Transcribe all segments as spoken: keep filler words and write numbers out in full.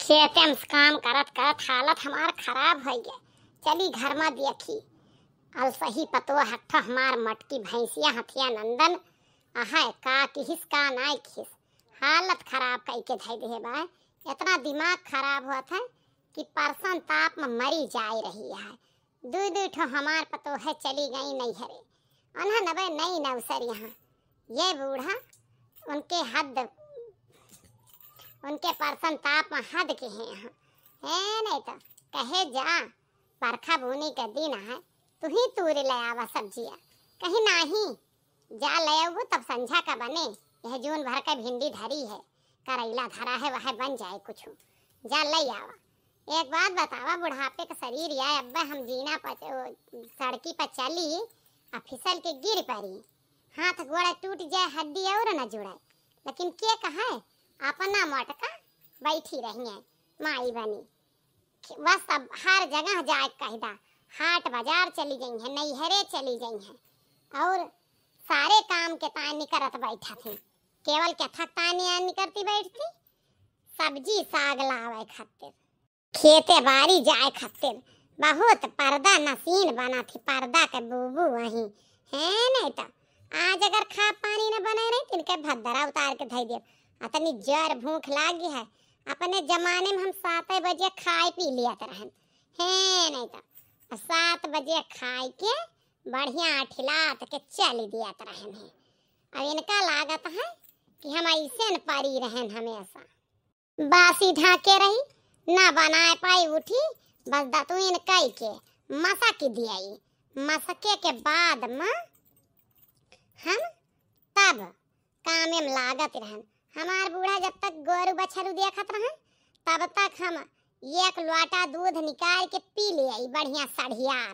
खेते में काम करत करत हालत हमार खराब होइ गए। चली घर में देखी, अलसही पतोह हट्ठो हमार मटकी भैंसिया हथिया नंदन अहै, का किहिस का नाई किहिस, हालत खराब कई के धई देहे बा। इतना दिमाग खराब होत है कि परसन ताप में मरी जाए रही है। दुई दुई ठो हमार पतोह चली गई नैहरे, उन्हें नबे नई नौसर यहाँ। ये बूढ़ा उनके हद, उनके परसन ताप में हद के हैं यहाँ। हे नहीं तो कहे जा, बरखा बूनी के दिन है, तू ही तूरे ले आवा सब्जिया। कहीं नाही, जा ले आऊ तब संझा का बने। यह जून भर के भिंडी धरी है, करैला धरा है, वह बन जाए कुछ। जा ले आवा। एक बात बतावा, बुढ़ापे का शरीर या अब्बे हम जीना पच-, ओ, सड़की पर चली आ फिसल के गिर पड़ी, हाथ गोड़ा टूट जाए, हड्डी और न जुड़ाए, लेकिन के कहे अपना मोटका बैठी रही है माई बनी। बस अब हर जगह जाए कह दा, हाट बाजार चली गई है, नैहरे चली गई है, और सारे काम के तानी करत बैठा थे, केवल कथक तानी आनी करती बैठती, सब्जी साग लावे खातिर, खेते बारी जाए खातिर बहुत पर्दा नसीन बना थी, पर्दा के बूबू वहीं है। नहीं तो आज अगर खा पानी न बने रही, तिनके भद्दरा उतार के धई देब। अतनी जर भूख लागी है, अपने जमाने में हम सात बजे खाए पी लियत रहन, है नहीं तो सात बजे खाए के बढ़िया ठिलात के चल दियत रहन है। अब इनका लागत है कि हम ऐसे न परी रहन हमेशा। बासी ढाके रही, ना बनाए पाई उठी, बस दतुइन कई के मसक दियाई। मसके के बाद में हम तब कामे में लागत रहन। हमार बूढ़ा जब तक गोरू बछरू देखत रहन, तब तक हम एक लोटा दूध निकाल के पी ले आई, बढ़िया सढ़ियार,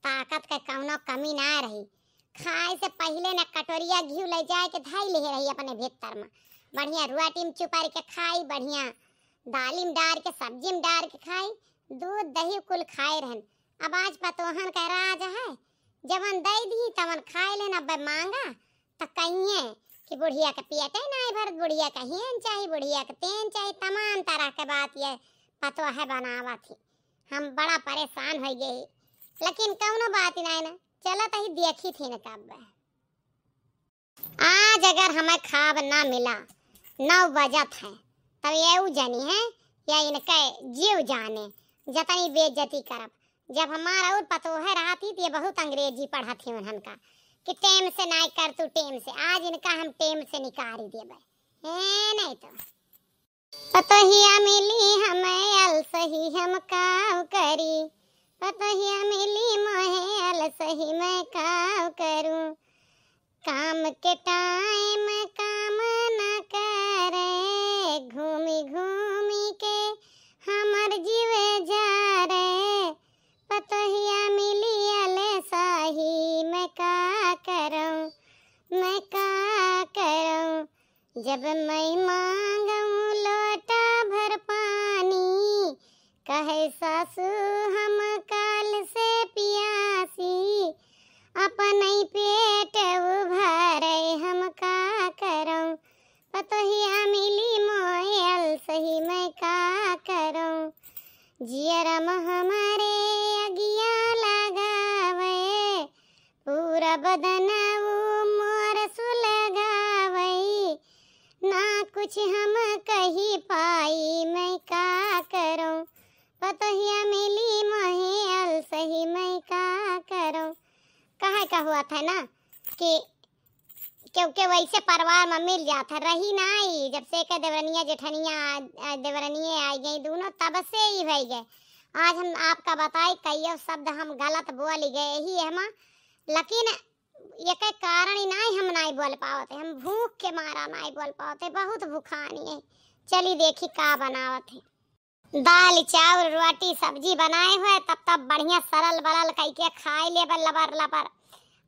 ताकत के कौनो कमी ना रही। खाए से पहिले न कटोरिया घी ले जाए के धई ले रही अपने भीतर में, बढ़िया रोटी में चुपार के खाई, बढ़िया दाली में डार के, सब्जी में डार के खाई, दूध दही कुल खाए रहन। अब आज पतोहन का राज है, जवन दई दी तवन खाए लेन। अब मांगा त कहिए कि बुढ़िया के पेटे नाई भरत, बुढ़िया के हेन चाही, बुढ़िया के तेन चाही, तमाम तरह के बात ये पतोह बनावत ही। हम बड़ा परेशान हो गए, लेकिन कौनो बात ही नाई ना, चलत ही देखी थी न कब। आज अगर हमें खाब ना मिला, नौ बजत है, तब ये उ जानी है या इनके जीव जाने, जतनी बेइज्जती करब। जब हमार और पतोह रहती तो ये बहुत अंग्रेजी पढ़त ही उन्हन का कि टेम से नाई कर तू टेम से, आज इनका हम टेम से निकारी देबे। हे नहीं तो। पतोहिया मिली हमें अलसही हम काव करी, पतोहिया मिली मोहे अलसही मैं काव करूं। काम के टाइम काम न करे, घूमी घूमी के हमर जीवे जा रे। पतोहिया मिली अलसही मैं का करूं, मैं का करूं। जब मैं मांगूं लोटा भर पानी, कहे सासू हम काल से पियासी, अपने पेट उभरे हम का करूं। पतोहिया मिली मोए अलसही मैं का करूं। जियरम हमारे अगिया लगावे, पूरा बदन वो मोर सुलगावई, ना कुछ हम कही पाई, मैं का करूं। पतोहिया मिली मोहे अलसही, मैं का करूं। कहे का हुआ था ना कि क्योंकि वैसे परिवार में मिल जात है, रही नाई। जब से के देवरनिया जेठनिया, आ, देवरनिये आई गई दोनों, तब से ही भई गए। आज हम आपका बताई, कईयो शब्द हम गलत बोल गए ही हम, लेकिन ये के कारण ही नाई हम नाई बोल पावत है, हम भूख के मारा नाई बोल पावत है, बहुत भूखानी है। चली देखी का बनावत है। दाल, चाउर, रोटी, सब्जी बनाए हुए, तब तब बढ़िया सरल बरल कई के खाए लेबे लबर लबर।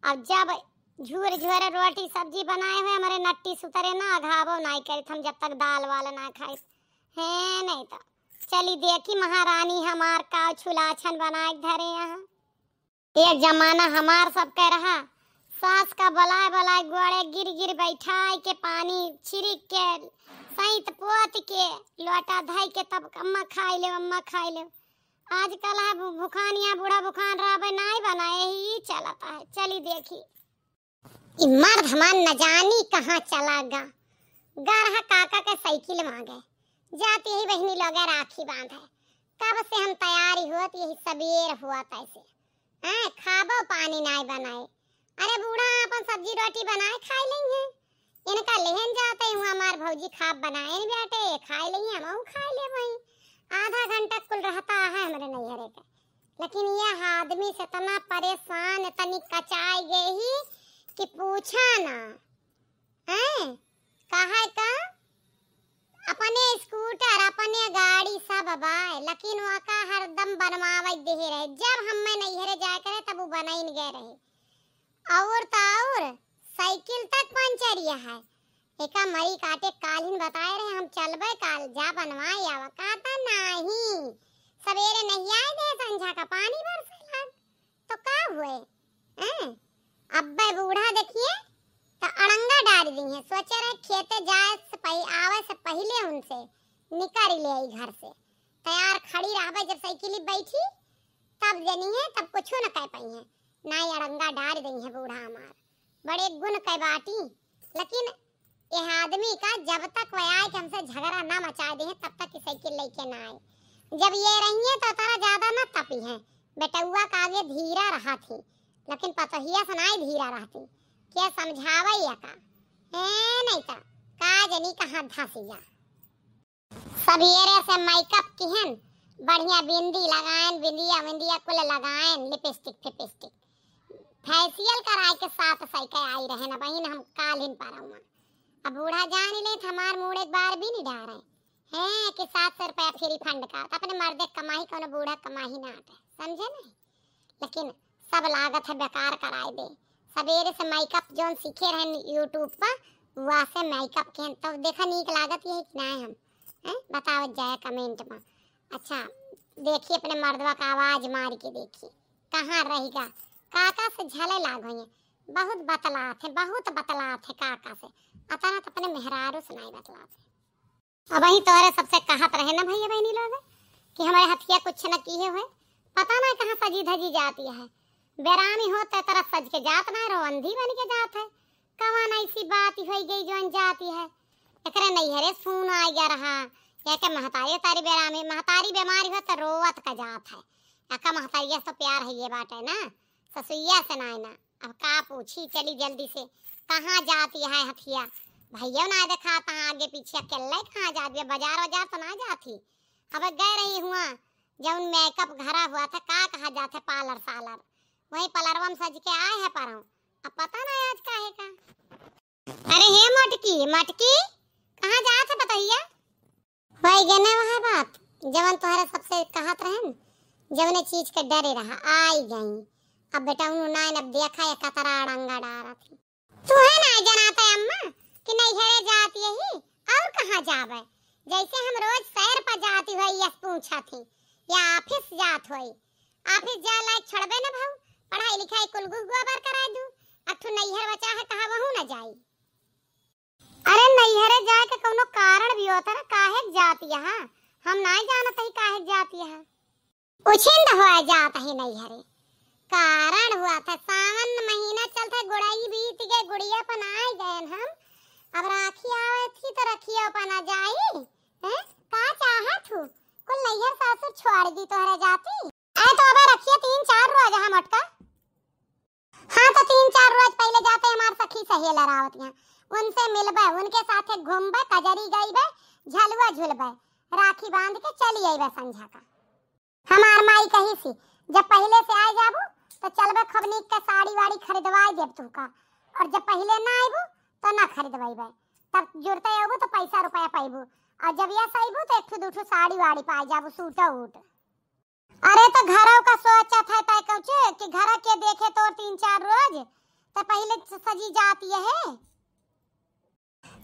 अब जब झूर झूर रोटी सब्जी बनाए हुए, हमारे नट्टी सुतरे ना अघाबो नाई करित, हम जब तक दाल वाल ना खाई। हे नहीं तो चली देखी महारानी हमार का छुलाछन बनाए के धरे यहाँ। एक जमाना हमार सबके रहा, सास का बलाए बलाए गोड़े गिर गिर बैठाई के, पानी छिड़क के, सैत पोत के, लोटा धई के, तब अम्मा खाई ले, अम्मा खाई ले। आजकल है भु-, भुखान या बूढ़ा भुखान रहबे नाई बना, यही चलत है। चली देखी। ई मर्द हमार न जानी कहाँ चला गा। गा रहा काका के साइकिल मांगे। जात यही बहिनी लगे राखी बांधे। कब से हम तैयारी होत, यही सबेर होत ऐसे। हैं, खाबो पानी नाई बनाए। अरे बूढ़ा आपन सब्जी रोटी बनाए खाई लेइहैं। इनका लेहन जात है हुआँ हमार भौजी खाब बनाए न बेटे, खाई लेइहैं, हमहू खाई लेबे। आधा घंटा कुल रहता है हमरे नैहरे के। लेकिन यह आदमी से इतना परेशान, इतनी कचाई गई कि पूछा ना। हैं? कहा है का? अपने स्कूटर, अपने गाड़ी सब बाय, लेकिन वका हरदम बनवावत देहे रहे। जब हम्मे नैहरे जाए करे, तब उ बनइन गए रहे। और तो और, साइकिल तक पंचर है। एका मरी काटे कालिन बताए रहे, "हम चलबे काल, जा बनवाए आवा।" कहता, "नहीं, सबेरे नहीं आए दे, संझा का पानी बरसे लाग।" तो का हुए? हैं? अब्बे बूढ़ा देखिए, तो अड़ंगा डाल दी है। सोचे रहे खेते जाए से पहि-, आवे से पहिले उनसे निकल ले आई घर से। तैयार खड़ी रहबे, जब साइकिल बैठी, तब जनी है, तब कुछो न कह पाई है। ना ही अड़ंगा डाल दी है बूढ़ा हमार। बड़े गुण कै बाटी, लेकिन यह आदमी का जब तक वह आए कि हमसे झगड़ा ना मचा दे, तब तक ई साइकिल लेके ना आए। जब ये रही है तो तारा ज्यादा ना तपी है। बेटउआ का आगे धीरा रहा थी, लेकिन पतोहिया से नाई धीरा रहती। क्या समझावे या का? ए, नहीं तो का जनी कहाँ धसी जा। सबेरे से मेकअप किहन, बढ़िया बिंदी लगाएन, बिंदिया विंदिया कुल लगाएन, लिपस्टिक फिपस्टिक, फेशियल कराए के साथ सही के आई रहे ना बहिन, हम कालिन पर हुआ। अब बूढ़ा जान ले, हमार मूड़ एक बार भी नहीं डारे हैं कि सात सौ रुपया फ्री फंड का, तो अपने मर्दे कमाई, कोनो बूढ़ा कमाई ना आटे, समझे नहीं? लेकिन सब लागत है बेकार कराए दे। सबेरे से मेकअप जौन सीखे रहन YouTube पर, वहाँ से मेकअप के तो देखा नीक लागत है कि ना हम, हैं? बतावत जाए कमेंट में। अच्छा, देखी अपने मर्दवा का आवाज मार के देखी, कहाँ रहेगा, काका से झले लाग होइए। बहुत बतलात है, बहुत बतलात है काका से, अतना तो अपने मेहरारू से नहीं बतलात है। अबहीं तोहरे सबसे कहत रहे ना भैया बहिनी लोग कि हमरे हथिया कुछ न किहे हुए, पता ना कहाँ सजी धजी जाती है। बेरामी होत है तरह सज के जात ना, रोवंधी बन के जात है। कवन ऐसी बात होई गई जौन जाती है? एकरे नैहरे सून आ गया रहा, या के महतारी तारी बेरामी, महतारी बीमारी हो तो रोवत का जात है। या का महतारिया से तो प्यार है ये बात है ना, ससुइया से ना है ना। अब का पूछी, चली जल्दी से। कहाँ जाती है हथिया? भैया ना देखाता आगे पीछे, अकेले कहाँ जाती है? बाजार वाजार तो ना जाती। अब गए रही हुआ, जौन मेकअप घरा हुआ था, का कहा जात है, पार्लर सालर, वही पार्लरवा में सज के आए है परौं। अब पता ना आज का है का। अरे हे मटकी, मटकी, कहाँ जात है पतोहिया? होई गए ना वह बात, जवन तोहरे सबसे कहत रहन, जवने चीज के डरे रहा, आई गई। अब बेटा उन्हों नाइन अब देखा या कतरा अड़ंगा डारा थी। तू है ना जनाता अम्मा कि नैहरे जात यही और कहाँ जावे? जैसे हम रोज सैर पर जाती हुई यस पूछा थी या ऑफिस जात हुई। ऑफिस जाए लायक छोड़बे ना भाऊ, पढ़ाई लिखाई कुल गुह गोबर कराए दू। अब तू नैहर बचा है कहा वहू ना जाई। अरे नैहरे जाए के कौनो कारण भी होता ना, काहे के जात यहाँ? हम नाई जानत ही काहे के जात यहाँ। उछिंद हो जात ही नैहरे। कारण हुआ था सावन महीना चलता, गुड़ाई बीत गए, गुड़िया पन आए गए हम। अब राखी आवे थी तो रखियो पन आ जाई। हैं? का चाहत हूँ? कुल नैहर सासुर छोड़ दी तोहरे जाती। अरे तो अब रखियो तीन चार रोज हम अटका। हाँ, तो तीन चार रोज पहिले जाते हमार सखी सहेलर आवत हैं, उनसे मिलबे, उनके साथे घूमबे, कजरी गईबे, झलुआ झुलबे, राखी बांध के चली अइबे संझा का। हमार माई कही सी, "जब पहिले से आए जाबू, तो चलबे खूब नीक के साड़ी वाड़ी खरीदवाई देब तुहका, और जब पहिले ना आइबू, तो ना खरीदवाइबे, तब जुरते अबू तो पैसा रुपया पाइबू, और जब यस अइबू तो एक ठो दू ठो साड़ी वाड़ी पाए जाबू, सूट वूट।" अरे तो घरव का सोचत है तय कौचे कि घर के देखे तोर तीन चार रोज, तो पहिले स-, सजी जात यहे।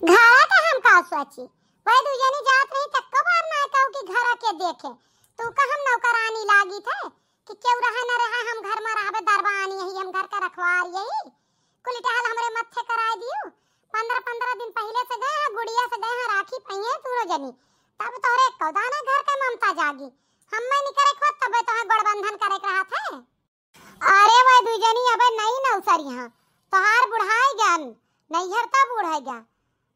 घर का हम का सोची, वही दू जनी जात रही तक्को बार ना कहू कि घर के देखे। तू का हम नौकरानी लागी थे कि केहू रहे न रहे, हम घर में रहबे दरबान यही, हम घर का रखवार यही। कुल टहल हमरे मत्थे कराए दियो। पन्द्रह पन्द्रह दिन पहिले से गए हैं, गुड़िया से गए हैं, राखी पहिए तूरो जनी, तब तोहरे कौदाना घर के ममता जागी। हम्मे निकरे खोत तबे तोहे गोड़बंधन करे के रहत है। अरे वह दुई जनी अबे नई नौसरी हाँ, तोहार बुढ़ाई गन, नैहर त बूढ़ है गया,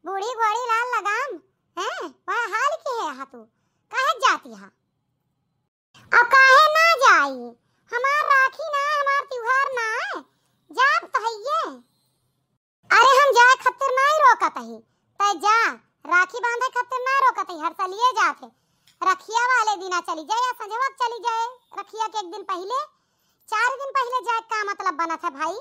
बूढ़ी घोड़ी लाल लगाम, हैं? वह हाल की है हा तू, काहे जाती हा? अब काहे ना जाई, हमार राखी ना, हमार त्योहार ना है, जाब तो हइये। अरे हम जाए खातिर नाई रोकत ही, तै जा, राखी बांधे खातिर ना रोकत ही, हर सलिए जात है। रखिया वाले दिना चली जाए या संझवा के चली जाए, रखिया के एक दिन पहिले, चार दिन पहिले जाए का मतलब बनत है भाई?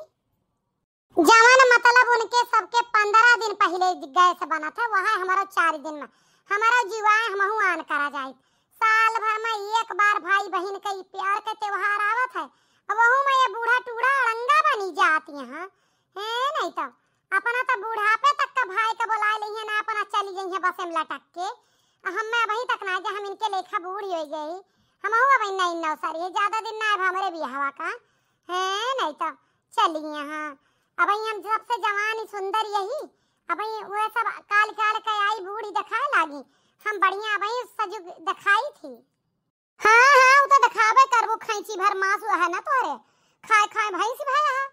जवन मतलब उनके सबके पन्द्रह दिन पहिले गए से बनत है, वह हमारा चार दिन में हमारा जीवाए हमहू आन करा जाए। साल भर में एक बार भाई बहिन के ई प्यार के त्योहार आवत है, अब वहू में ये बूढ़ा टूढ़ा अड़ंगा बनी जात यहाँ। है नहीं तो अपना तो बुढ़ापे तक का भाई का बुलाए लइहे ना, अपना चली जइहे बसे में लटक के। आ हमें अबही तक ना जे हम इनके लेखा बूढ़ी हो गई, हमहू अब नई नौसरी है, ज्यादा दिन ना अब हमरे बियाहवा का। है नहीं तो चली यहाँ, अब हम सबसे जवान ही सुंदर यही, अब वह सब काल काल के आई बूढ़ी दिखाए लागी, हम बढ़िया अब सजुग दिखाई थी। हाँ, हाँ, उ तो देखाबे करबू, खैंची भर मांस है ना तोहरे, खाए खाए भैंस भया है।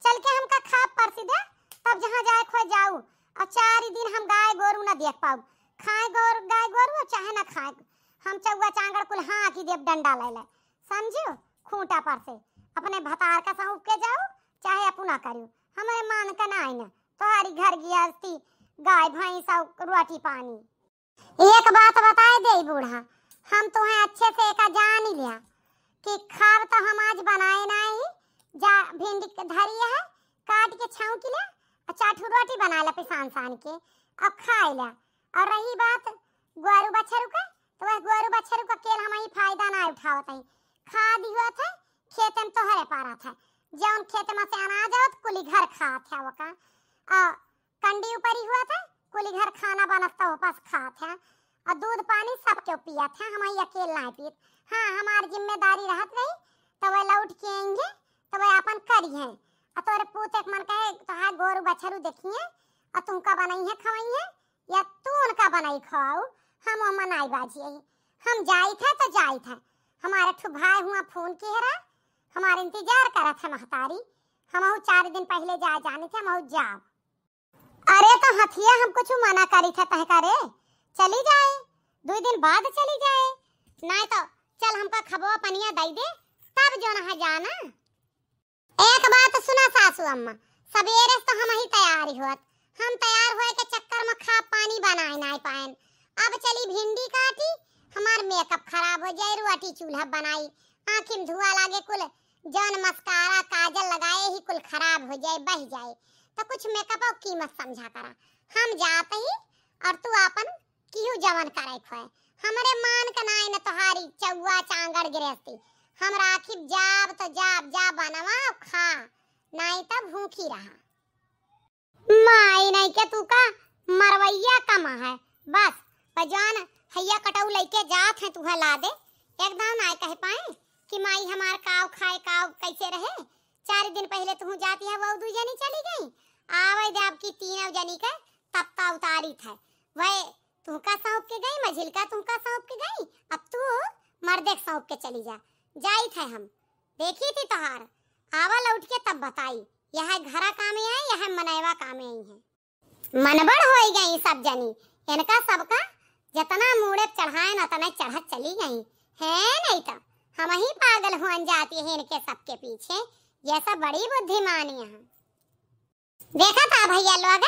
चल के हमका खाब परसी दे, तब जहाँ जाए खोए जाऊ। और चार दिन हम गाय गोरू न देख पाऊ, खाए गोर-, गाय गोरू और चाहे न खाए, हम चौवा चांगड़ कुल हाँकी देब डंडा ले ले, समझू? खूंटा पर से अपने भतार का सौंप के जाऊ, चाहे अपना करू, हमारे मान का ना आई ना तोहारी घर गृहस्थी, गाय भैंस और रोटी पानी। एक बात बताए दे बूढ़ा, हम तुहें अच्छे से एका जान लिया कि खाब तो हम आज बनाए नाही, जा भिंडी के धरी है, काट के छौंक ले, और चार ठो रोटी बना ले पिसान सान के, और खाए ले। और रही बात गोरू बछरू के, तो वह गोरू बछरू का केल हम ही फायदा ना उठावत हई, खाद ही होत है, खेते में तोहरे पारत है, जौन खेत में से अनाज आवत कुली घर खात है ओका, और कंडी ऊपर ही हुआ था, कुली घर खाना बनत तो वापस खात है, और दूध पानी सब केहू पियत है, हम ही अकेल ना पीत। हाँ, हमार जिम्मेदारी रहत रही, तो वह लौट के आएंगे, तो वह अपन करी है। और तोरे पूत एक मन कहे, तोहार गोरू बछरू देखिए, और तुमका बनाई है, खवाई है, या तू उनका बनाई खवाऊ, हम ओमा नाई बाजी आई। हम जाइत है तो जाइत है, हमारे ठू भाई हुआ फोन किहे रहा, हमारे इंतजार करत है महतारी, हमहू चार दिन पहिले जाए जानी थे, हमहू जाब। अरे तो हथिया हम कुछ मना करी थे तह का रे, चली जाए, दुई दिन बाद चली जाए, नाई तो चल हमका खबवा पनिया दई दे, तब जो ना जाना। एक बात सुना सासू अम्मा, सबेरे से तो हम ही तैयार ही होत, हम तैयार होए के चक्कर में खा पानी बनाए नाई पाएन। अब चली भिंडी काटी, हमार मेकअप खराब हो जाए, रोटी चूल्हा बनाई, आँखी में धुआँ लागे, कुल जौन मस्कारा काजल लगाए ही कुल खराब हो जाए, बह जाए, तो कुछ मेकअप और कीमत समझा करा। हम जात ही और तू आपन किहू जवन करे खोए, हमरे मान के नाई न तोहारी चौवा चांगड़ गृहस्थी। हम राखी जाब तो जाब, जा बनवा खा, नाई तब भूखी रहा। माई नहीं के तू का मरवैया कमा है, बस बजान हैया कटऊ लइके जात है तुहा ला दे। एकदम नाई कह पाए कि माई हमार काव खाए काव कैसे रहे। चार दिन पहिले तू जाती है, वो दू जनी चली गई, आवे दे आपकी तीनों जनी के तत्ता उतारी थे। वह तुहका सौंप के गई, मझिलका तुहका सौंप के गई, अब तू मर्दे के सौंप के चली जा। जाई थे हम, देखी थी तोहार, आवा लौट के तब बताई, यह घरा कामे आई, यह मनैवा कामे आई है। मनबड़ होई गई सब जनी, इनका सबका जतना मूड़े चढ़ाए न तने चढ़त चली गई है, नहीं तो हम ही पागल हुअन जाती है इनके सबके पीछे। ये सब बड़ी बुद्धिमानी है। देखा था भैया लोग,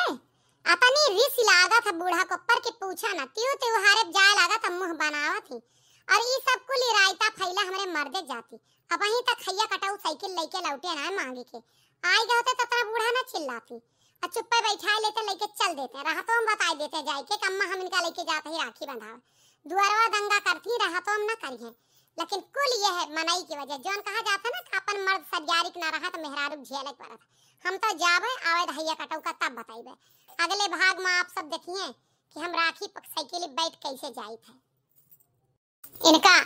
अतनी रिस लागत है बूढ़ा के ऊपर कि पूछा ना, त्यों त्योहारे जाए लागत है मुंह बनावत ही। और ई सब कुल रायता फैला हमरे मर्दे जाती। अब वहीं तक हैया कटाऊ साइकिल लेके लौटे ना मांगे के। आई गए होते तो इतना बूढ़ा ना चिल्लाती। और चुप्पे बैठा लेते, लेके चल देते। रहा तो हम बताई देते जाए के, कि अम्मा हम इनका लेके जाते ही राखी बंधावे। दुआरवा दंगा करती, रहा तो हम ना करिए। लेकिन कुल यह मनई की वजह, जौन कहा जाता ना कि अपन मर्द सरियारिक ना रहा तो मेहरारू झेले के पड़त। हम तो जाबे, आवे हैया कटौका तब बताइबे। अगले भाग में आप सब देखिए कि हम राखी प-, साइकिल बैठ कैसे जाइत है। इनका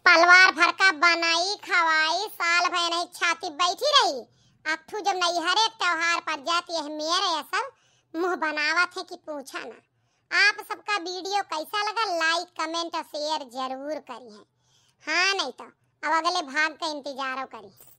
पलवार भर का बनाई, खवाई, साल भर नहीं छाती बैठी रही, अकठू जब नैहरे के त्योहार पर जाती है, मेरे ये सब मुँह बनावत है कि पूछा ना। आप सबका वीडियो कैसा लगा, लाइक, कमेंट और शेयर जरूर करिए। हाँ, नहीं तो अब अगले भाग का इंतजारो करिए।